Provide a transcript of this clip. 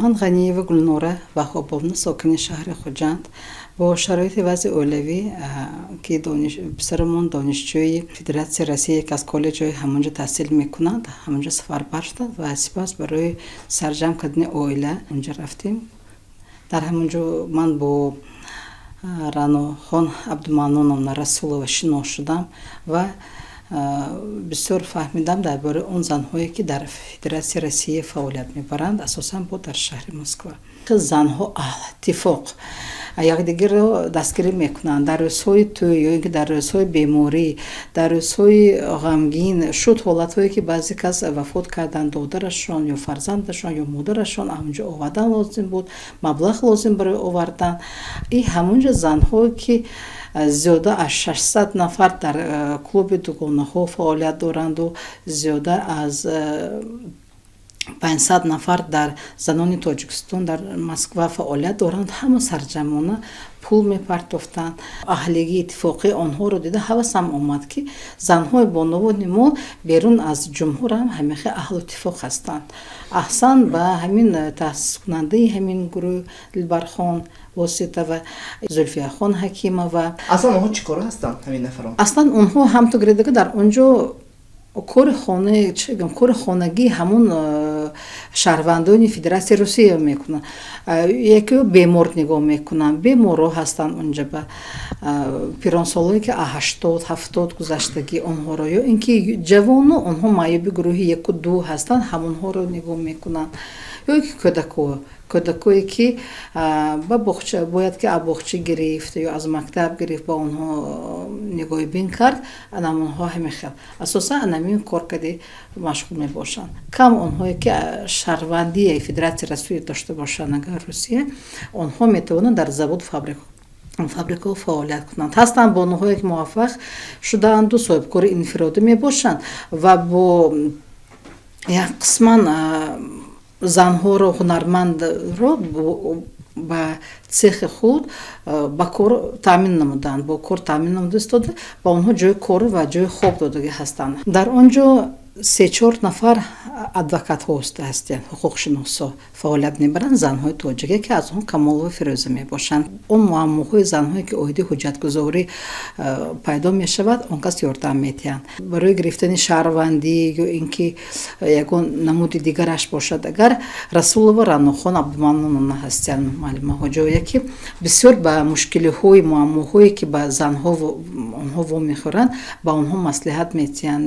Ман Ғаниева Гулнора Ваҳобовна, сокини шаҳри Хуҷанд. Бо шароити вазъи оилавӣ, ки писарамон донишҷӯи Федератсияи Россия, яке аз коллеҷҳои ҳамонҷо таҳсил мекунанд, ҳамонҷо сафарбар шуданд ва сипас барои сарҷамъ кардани оила онҷо рафтем. Дар ҳамонҷо ман бо Раънохон Абдуманноновна Расулова шинос шудам ва бисёр фаҳмидам дар бораи он занҳое, ки дар Федератсияи Россия фаъолият мебаранд, асосан бо дар шаҳри Москва. Занҳо аҳлиттифоқ, якдигарро дастгирӣ мекунанд дар рӯзҳои тӯй ё ин ки дар рӯзҳои беморӣ, дар рӯзҳои ғамгин шуд, ҳолатҳое, ки баъзе кас вафот карданд, додарашон ё фарзандашон ё модарашон, ҳамонҷо овардан лозим буд, маблағ лозим барои овардан. И ҳамонҷо занҳое, ки зиёда аз 600 нафар дар клуби дугонаҳо фаъолият доранду зиёда аз 500 нафар дар занони Тоҷикистон дар Москва фаъолият доранд, ҳама сарҷамъона пул мепартофтанд. Аҳлигии иттифоқии онҳоро дида, ҳавасам омад, ки занҳои бонувони мо берун аз ҷумҳурам ҳамихел аҳлу иттифоқ ҳастанд. Аҳсан ба ҳамин таъсискунандаи ҳамин гурӯҳ Дилбархон Воситова, Зулфияхон Ҳакимова. Аслан онҳо чӣ коро ҳастанд, ҳамин нафарон? Аслан онҳо ҳамту гиридага дар он ҷо кори хона, чӣ гӯям, кори хонагии ҳамун шаҳрвандони Федератсияи Русия мекунанд. Яке бемор нигоҳ мекунанд, беморро ҳастанд унҷа, ба пиронсолое, ки 80, 70 гузаштагӣ, онҳоро, ё ин ки ҷавону онҳо маъюби гурӯҳи яку ду ҳастанд, ҳамонҳоро нигоҳ мекунанд, ё ки кӯдакое, ки ба боғча бояд, ки аз боғча гирифт ё аз мактаб гирифт, ба онҳо нигоҳбин кард. Анамонҳо ҳамин хел асосан анамин кор кади машғул мебошанд. Кам онҳое, ки шаҳрвандии Федератсияи Россия дошта бошанд, агар Русия, онҳо метавонанд дар заводу фабрикаҳо фаъолият кунанд. Ҳастанд бонуҳое, ки муваффақ шудаанду соҳибкори инфиродӣ мебошанд ва бо як қисман занҳоро, ҳунармандро ба цехи худ ба кор таъмин намуданд, бо кор таъмин намуда истода, ба онҳо ҷои кор ва ҷои хоб додагӣ ҳастанд. Дар он ҷо се-чор нафар адвокатҳо ҳастанд, ҳуқуқшиносҳо фаъолият мебаранд, занҳои тоҷике, ки аз онҳо Камолова Фирӯза мебошанд. Он муаммоҳои занҳое, ки оиди ҳуҷҷатгузорӣ пайдо мешавад, он кас ёрдам медиҳанд барои гирифтани шаҳрвандӣ ё ин ки ягон намуди дигараш бошад. Агар Расулова Раънохон Абдуманноновна ҳастанд, муаллимаҳоҷое, ки бисёр ба мушкилиҳои, муаммоҳое, ки ба занҳо онҳо вомехӯранд, ба онҳо маслиҳат медиҳанд.